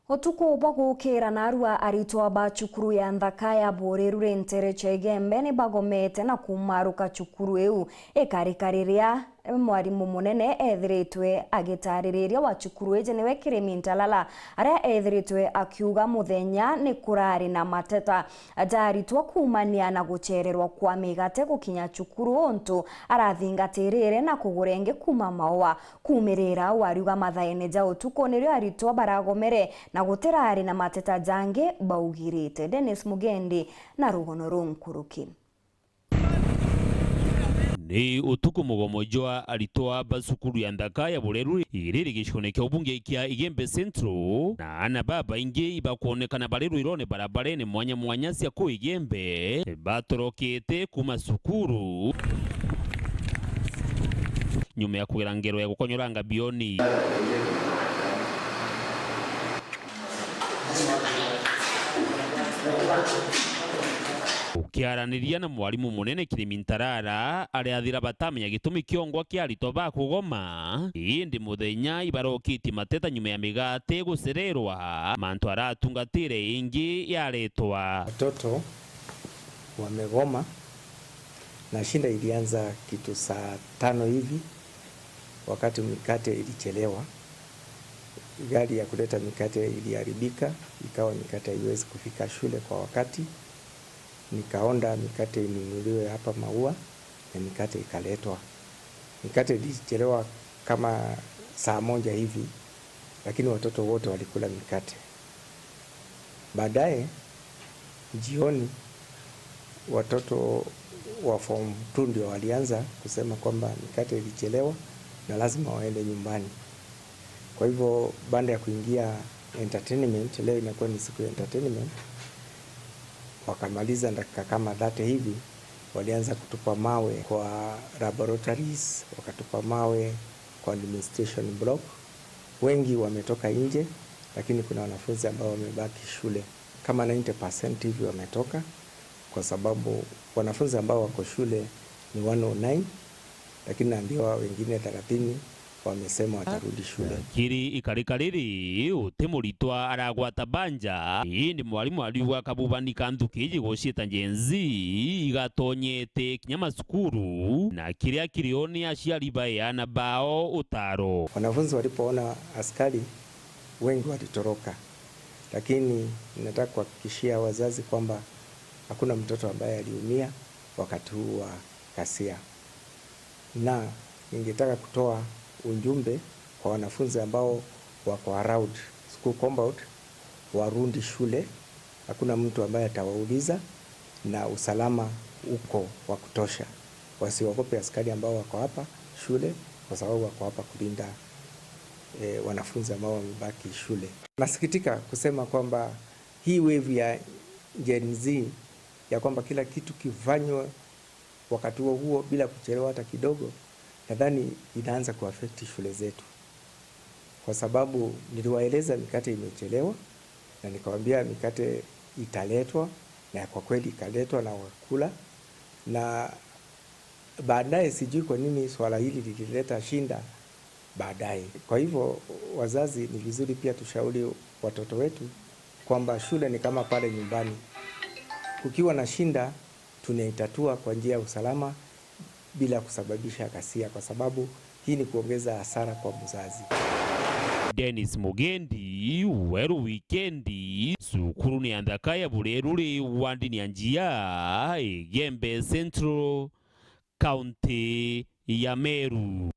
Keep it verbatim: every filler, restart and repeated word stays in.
Utuku bwa gukira narua, aritwa ba cukuru ya nthaka ya Buriru ri ntere cia Igembe ni bagomete na kumaruka cukuru iu, ikarika riria mwarimu munene ethiritwe agitaririria wa cukuru iji niwe Kirimi Ntalala, aria ethiritwe akiuga muthenya ni kurari na mateta ja aritwa kuumania na gucererwa kwa migate gukinya cukuru, untu arathingatirire na kugura ingi kuuma Maua. Kuumirira wariuga mathaene ja utuku nirio aritwa baragomere na gutirari na mateta jangi baugirite. Dennis Mugendi na rugono ruu nkuruki. Ni utuku mugomo jwa aritwa ba cukuru ya nthaka ya Bureru iriri gicigone kia ubunge kia Igembe Central, na aana babaingi ibakwonekana bari rwirone barabarene mwanya mwanya cia ku Igembe, batorokete kuuma cukuru nyuma ya kugera ngero ya gukonyoranga bioni. Ukiaraniria na mwarimu munene Kirimi Ntarara, ariathira batamenya gitumi kiongwa kia aritwa ba kugoma, indi muthenya ibarokitie mateta nyuma ya migate gucererwa, mantu aratungatire ingi yaretwa. Watoto wamegoma, na shida ilianza kitu saa tano hivi, wakati mikate ilichelewa. Gari ya kuleta mikate iliharibika, ikawa mikate haiwezi kufika shule kwa wakati. Nikaonda mikate inunuliwe hapa Maua, na mikate ikaletwa. Mikate ilichelewa kama saa moja hivi, lakini watoto wote walikula mikate. Baadaye, jioni, watoto wa form two ndio walianza kusema kwamba mikate ilichelewa na lazima waende nyumbani. Kwa hivyo, baada ya kuingia entertainment, leo inakuwa ni siku ya entertainment, wakamaliza dakika kama thirty hivi, walianza kutupa mawe kwa laboratories, wakatupa mawe kwa administration block. Wengi wametoka nje, lakini kuna wanafunzi ambao wamebaki shule. Kama ninety percent hivi wametoka, kwa sababu wanafunzi ambao wako shule ni one oh nine, lakini naambiwa wengine thelathini wamesema watarudi shule. Kiri ikarika riri, uti muritwa aragwata banja, indi mwarimu ariuga kabubani ka nthuki iji guciita Gen Z igatonyete kinya macukuru, na kiria kiri o ni aciari ba eana bao utaro. Wanafunzi walipoona askari, wengi walitoroka, lakini nataka kuhakikishia wazazi kwamba hakuna mtoto ambaye aliumia wakati huu wa ghasia. Na ningetaka kutoa ujumbe kwa wanafunzi ambao wako around school compound, warudi shule. Hakuna mtu ambaye atawauliza na usalama uko wa kutosha. Wasiogope askari ambao wako hapa shule, kwa sababu wako hapa kulinda, eh, wanafunzi ambao wamebaki shule. Nasikitika kusema kwamba hii wave ya Gen Z, ya kwamba kila kitu kifanywe wakati huo huo bila kuchelewa hata kidogo, nadhani inaanza kuaffect shule zetu, kwa sababu niliwaeleza mikate imechelewa, na nikawaambia mikate italetwa, na kwa kweli ikaletwa na wakakula, na baadaye sijui kwa nini swala hili lilileta shida baadaye. Kwa hivyo, wazazi, ni vizuri pia tushauri watoto wetu kwamba shule ni kama pale nyumbani. Kukiwa na shida, tunaitatua kwa njia ya usalama bila kusababisha ghasia, kwa sababu hii ni kuongeza hasara kwa mzazi. Dennis Mugendi, Weru Wikendi, cukuru ni ya nthaka ya Bureru ri wandini ya Njia, Igembe Central, kaunti ya Meru.